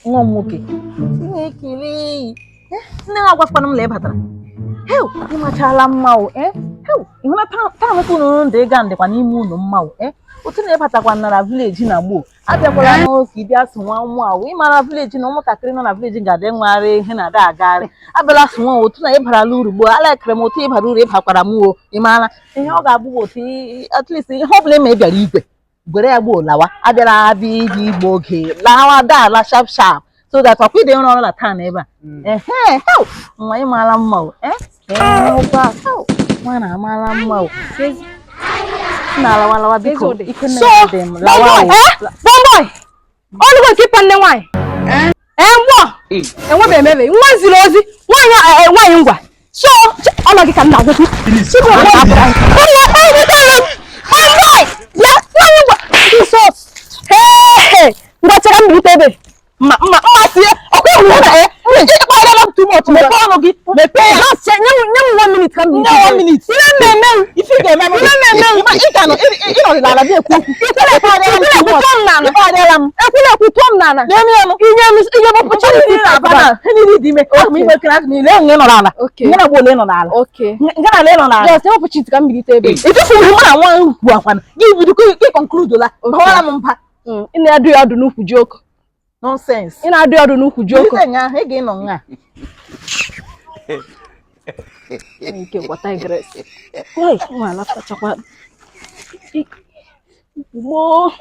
Nwa m nwoke, Chineke lee, nne m agwakwana m na ị batara. Heu, ị machala mma o. Heu, ị hụ na taa nwoke unu ndị ịga ndịkwa n'ime unu mma o. Otu na ịbatakwa nara village na gboo abịakwala n'oge ịbịa sụ nwa ụmụ ahụ. Ị mara village na ụmụntakịrị nọ na village ga-adị nwegharị ihe na-ada agagharị. Abịala sụ nwa otu na ịbarala uru gboo. Alekere m otu ịbara uru, ịbakwara m o. Ị maara ihe ọ ga-abụ bụ otu at least ihe ọ bụla ị ma ị bịara igwe gwere ya gboo lawa. Abịara abịa iji igbo oge lawa daala sharp sharp, so that ọkwa ide ọrụ na taa na ebe a. Ehe, heu, nwa, ị maara mma o. Ee, nwa na amara mma o. Na lawa lawa biko, ike So, nne dị m lawa o. Bomboy, ọnụgbo nke ịpa nne nwaanyị. Ee, mgbọ enwebe emebe nwa ziri ozi nwaanyị nwaanyị ngwa. So, ọnọ gị ka m na-agwụkwu. Bomboy, bịa nwaanyị ngwa. Jisọs! Hey! Ngwa, chere m bilite ebe. Mma mma mma sie ọkwa ihu na ịkparịala m too much. Mepee ọnụ gị, mepee ya. Just nye m one minute ka m bilite. Nye one minute. Ihe m na-eme m. Ife ị ga-eme m. Ihe na-eme m. Ị ka nọ ịnọdịla ala bịa ekwu okwu. Ekwula ekwu tụọ m n'ala. Ịkparịala m. Ekwula ekwu tụọ m n'ala. N'elu elu. Inye m inye m opportunity. Na-aba na ihe niile dị ime. Ahụ m ime kere azụ m ile nge nọrọ ala. Okay. Nge na gbo ole nọ n'ala. Okay. Nge na ole nọ n'ala. Just nye m opportunity ka m bilite ebe. Ịtụfu ihe mụ na nwa kwu akwana gị bido gị conclude la bawara m mba. Ị na-adụ ya ọdụ n'ukwu ji oko. Nonsense. Ị na-adụ ya ọdụ n'ukwu ji oko. Bilite nya ahụ ị ga-ịnọ nga. Nke gwa tigress. Hey, nwa alafachakwa. Gboo.